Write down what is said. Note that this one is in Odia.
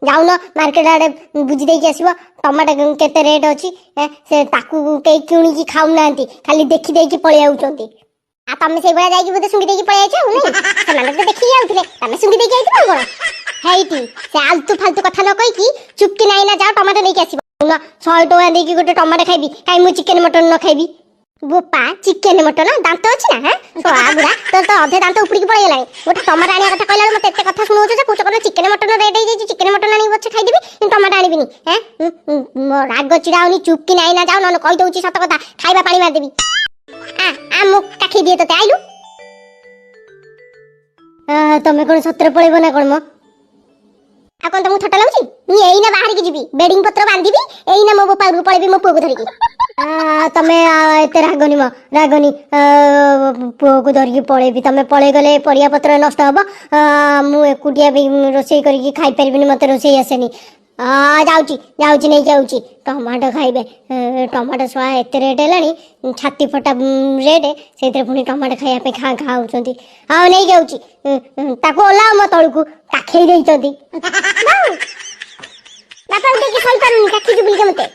ଯାଉନ ମାର୍କେଟ ଆଡ଼େ ବୁଝି ଦେଇକି ଆସିବ ଟମାଟୋ କେତେ ରେଟ୍ ଅଛି। ସେ ତାକୁ କେହି କିଣିକି ଖାଉନାହାନ୍ତି, ଖାଲି ଦେଖି ଦେଇକି ପଳେଇ ଆଉଛନ୍ତି। ଆଉ ତମେ ସେଇଭଳିଆ ଯାଇକି ବୋଧେ ଶୁଙ୍ଘି ଦେଇକି ପଳେଇ ଆଇଛ ଆଉ, ନାଇଁ? ସେମାନେ ତ ଦେଖିକି ଯାଉଥିଲେ, ତମେ ଶୁଙ୍ଘି ଦେଇକି ଆଇଥିବ ଆଉ କଣ। ହେଇଟି ସେ ଆଲତୁ ଫାଲତୁ କଥା ନ କହିକି ଚୁପକି ନାଇଁ ନା ଯାଅ, ଟମାଟୋ ନେଇକି ଆସିବ। 100 ଟଙ୍କା ଦେଇକି ଗୋଟେ ଟମାଟୋ ଖାଇବି, କାଇଁ ମୁଁ ଚିକେନ ମଟନ ନ ଖାଇବି? ବୋପା, ଚିକେନ ମଟନ ଦାନ୍ତ ଅଛି ନା? ହଁ, ଶଳା ବୁଢା, ତୋର ତ ଅଧେ ଦାନ୍ତ ଉପୁଡ଼ିକି ପଳେଇଗଲାଣି। ଗୋଟେ ଟମାଟୋ ଆଣିବା କଥା କହିଲା ବେଳକୁ ମତେ ଏତେ କଥା ଶୁଣଉଛ ଯେ କହୁଛ କଣ ଚିକେନ ମଟନ ରେଟ୍ ହେଇଯାଇଛି। ଚିକେନ ମଟନ ଆଣିକି ପଛେ ଖାଇଦେବି, କିନ୍ତୁ ଟମାଟୋ ଆଣିବିନି। ହେଁ, ମୋ ରାଗ ଚିଡା ହଉନି। ଚୁପକି ନାଇଁ ନା ଯାଅ, ନହେଲେ କହିଦଉଛି ସତ କଥା, ଖାଇବା ପାଣି ମାରିଦେବି। ଆ ଆ, ମୁଁ କାଖେଇ ଦିଏ ତତେ, ଆଇଲୁ। ତମେ କଣ ସତରେ ପଳେଇବ ନା କଣ ମ? ଆଉ କଣ ତମକୁ ଥଟ୍ଟା ଲାଗୁଛି? ମୁଁ ଏଇନା ବାହାରିକି ଯିବି, ବେଡିଂ ପତ୍ର ବାନ୍ଧିବି, ଏଇନା ମୋ ବୋପା ଘରକୁ ପଳେଇବି ମୋ ପୁଅକୁ ଧରିକି। ତମେ ଏତେ ରାଗନି ମ, ରାଗନି। ପୁଅକୁ ଧରିକି ପଳେଇବି, ତମେ ପଳେଇ ଗଲେ ପରିବା ପତ୍ର ନଷ୍ଟ ହବ। ମୁଁ ଏକୁଟିଆ ବି ରୋଷେଇ କରିକି ଖାଇପାରିବିନି, ମତେ ରୋଷେଇ ଆସେନି। ଯାଉଛି ଯାଉଛି, ନେଇକି ଯାଉଛି। ଟମାଟୋ ଖାଇବେ। ଟମାଟୋ ଶଳା ଏତେ ରେଟ୍ ହେଲାଣି, ଛାତି ଫଟା ରେଟ୍, ସେଇଥିରେ ପୁଣି ଟମାଟୋ ଖାଇବା ପାଇଁ ଖାଁ ଖାଁ ହଉଛନ୍ତି। ହଁ, ନେଇକି ଯାଉଛି। ଉଁ, ଉଁ, ତାକୁ ଓହ୍ଲାଅ ମୋ ତଳକୁ, କାଖେଇ ଦେଇଛନ୍ତି। ବାପା ଦେଇକି ସହିପାରୁନି, କାଖିଛୁ ବୁଲିକା ମତେ।